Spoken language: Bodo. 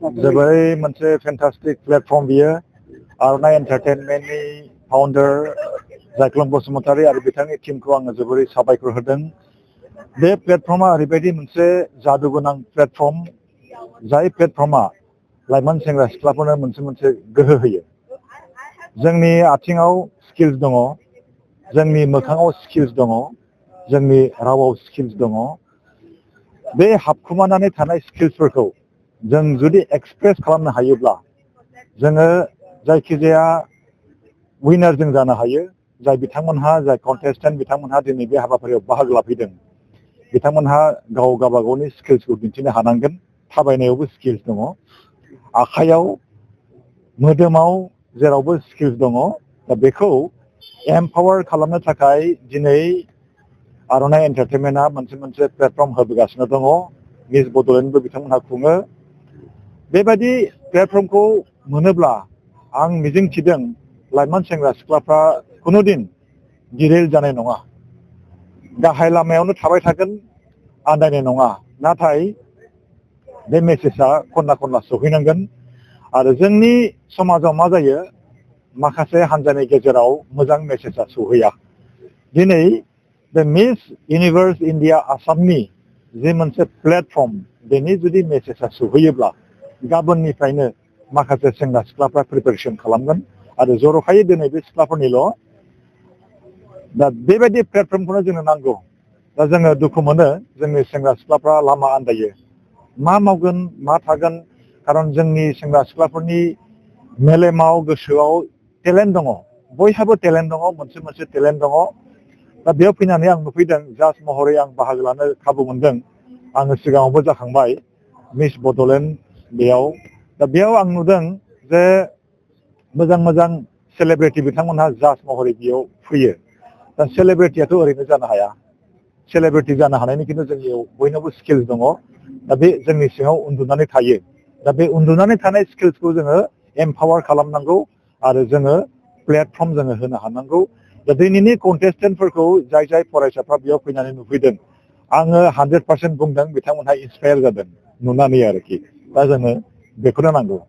जोबोरै मोनसे फेन्टास्टिक प्लेटफर्म बियो आर'नाइ एन्टारटेनमेन्टनि फाउन्डार जायख्लं बसुमतारी आरो बिथांनि टीमखौ आङो जोबोरै साबायखर होदों। बे प्लेटफर्मा ओरैबायदि मोनसे जादु गोनां प्लेटफर्म जाय प्लेटफर्मा लाइमोन सेंग्रा सिख्लाफोरनो मोनसे मोनसे गोहो होयो। जोंनि आथिङाव स्किल्स दङ, जोंनि मोखाङाव स्किल्स दङ, जोंनि रावाव स्किल्स दङ। बे हाबखुमानानै थानाय स्किल्सफोरखौ जों जुदि एक्सप्रेस खालामनो हायोब्ला जोङो जायखिजाया उइनार जों जानो हायो। जाय बिथांमोनहा जाय कन्टेस्टेन्ट बिथांमोनहा दिनै बे हाबाफारियाव बाहागो लाफैदों बिथांमोनहा गावनि स्किल्सखौ दिन्थिनो हानांगोन। थाबायनायावबो स्किल्स दङ, आखाइयाव मोदोमाव जेरावबो स्किल्स दङ। दा बेखौ एम्पावार खालामनो थाखाय दिनै आर'नाइ एन्टारटेनमेन्टआ मोनसे प्लेटफर्म होबोगासिनो दङ। मिस बड'लेण्डबो बिथांमोनहा खुङो। बेबायदि प्लेटफर्मखौ मोनोब्ला आं मिजिंथिदों लाइमोन सेंग्रा सिख्लाफ्रा खुनुदिन गिरेल जानाय नङा, गाहाय लामायावनो थाबाय थागोन, आन्दायनाय नङा। नाथाय बे मेसेजआ खनना खनला सहैनांगोन। आरो जोंनि समाजाव मा जायो, माखासे हान्जानि गेजेराव मोजां मेसेजआ सहैया। दिनै बे मिस इउनिभार्स इन्डिया आसामनि जे मोनसे प्लेटफर्म बेनि जुदि मेसेजआ सहैयोब्ला गाबोननिफ्रायनो माखासे सेंग्रा सिख्लाफ्रा प्रिपेरेसन खालामगोन। आरो जर'खायै दिनै बे सिख्लाफोरनिल'। दा बेबायदि प्लेटफर्मखौनो जोंनो नांगौ। दा जोङो दुखु मोनो जोंनि सेंग्रा सिख्लाफ्रा लामा आन्दायो, मा मावगोन मा थागोन। खारन जोंनि सेंग्रा सिख्लाफोरनि मेलेमाव गोसोआव टेलेन्ट दङ, बयहाबो टेलेन्ट दङ, मोनसे टेलेन्ट दङ। दा बेयाव फैनानै आं नुफैदों, जाज महरै आं बाहागो लानो खाबु मोनदों। आङो सिगाङावबो जाखांबाय मिस बड'लेण्ड बेयाव। दा बेयाव आं नुदों जे मोजां सेलेब्रिटि बिथांमोनहा जाज महरै बेयाव फैयो। दा सेलेब्रिटियाथ' ओरैनो जानो हाया। सेलेब्रिटि जानो हानायनि खिन्थु जोंनियाव बयनावबो स्किल्स दङ। दा बे जोंनि सिङाव उन्दुनानै थायो। दा बे उन्दुनानै थानाय स्किल्सखौ जोङो एम्पावार खालामनांगौ आरो जोङो प्लेटफर्म जोङो होनो हानांगौ। दा दिनैनि कन्टेस्टेन्टफोरखौ जाय फरायसाफ्रा बेयाव फैनानै नुफैदों, आङो 100% बुंदों बिथांमोनहा इन्सपायार जादों नुनानै आरोखि। दा जोङो बेखौनो नांगौ।